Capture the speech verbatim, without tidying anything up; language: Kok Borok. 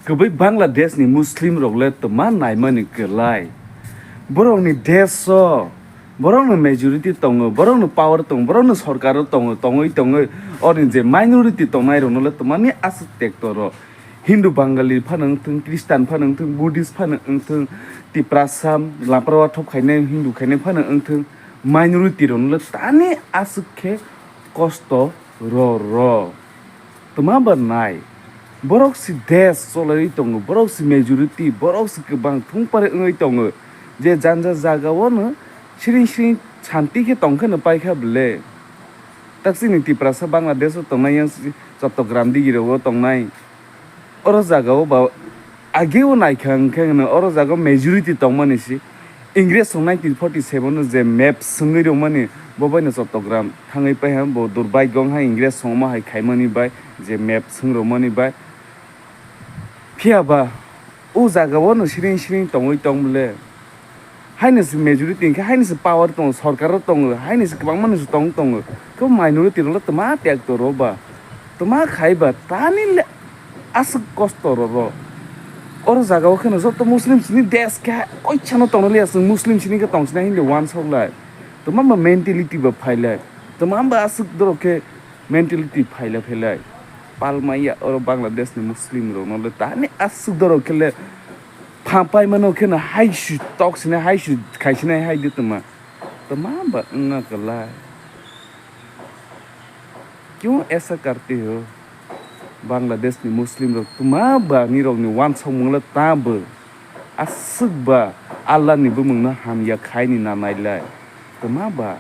Kwbwi Bangladesh ni Muslim rok le twma naimani kwlai. Borok ni desh o, borok no majority tongo, borok no power tongo, borok no sorkar o tongo, tongwi tongwi oro ni je minority tongnai rok no le twmani aswk tekto ro. Hindu Bangali phano wngthung, Christian phano wngthung, Buddhist phano wngthung, Tiprasa, Lampra wathop khainai, Hindu khainai phano wngthung, minority rok no le tani aswk khe kosto ro ro. Twma ba nai, borok si desh cholaiwi tongo, borok si majority, borok si kwbang thung pare wngwi tongo, je janja jaga o no siring siring shanti khe tong khe no paikha bwle. Tak chini Tiprasa Bangladesh o tongnai, yang si Chattogram digi rogo tongnai. Oro jaga o ba age o naikha hwnkhe hwno oro jaga o majority tongmani si Ingres song nineteen forty seven o je map swngwi rwmani bo bai no Chattogram thangwi paiha, bo durbagyo wngha Ingres songma hai khaimani bai, je map swng rwmani bai. Phiya ba o jaga o no siring siring tongwi tong bwle. Haino se majority hwnkhe haino se power tongo, sorkar o tongo, haino se kwbangma no se tong tongo. Kebo minority rok le twma tekto ro ba, twma khai ba, tani le aswk kosto ro ro. Oro jaga o kheno joto Muslim sini desh khe koichano tongna liya, chwng Muslim sini khe tong sina hinle wansok lai. Twma ba mentality ba phai lai. Twma ba aswk dorok khe mentality phaila phailai. Palmaya oro Bangladesh ni Muslim rok no le tani aswk dorok khe le phapai mano khe no hai su tok sini hai su khai sini hai di twma. Twma ba wngna kwlai. Kyun aisa karte ho? Bangladesh ni Muslim rok twma ba nirok ni wansokmung le ta bo aswk ba Allah ni bumung no hamya khai ni nanai lai. Twma ba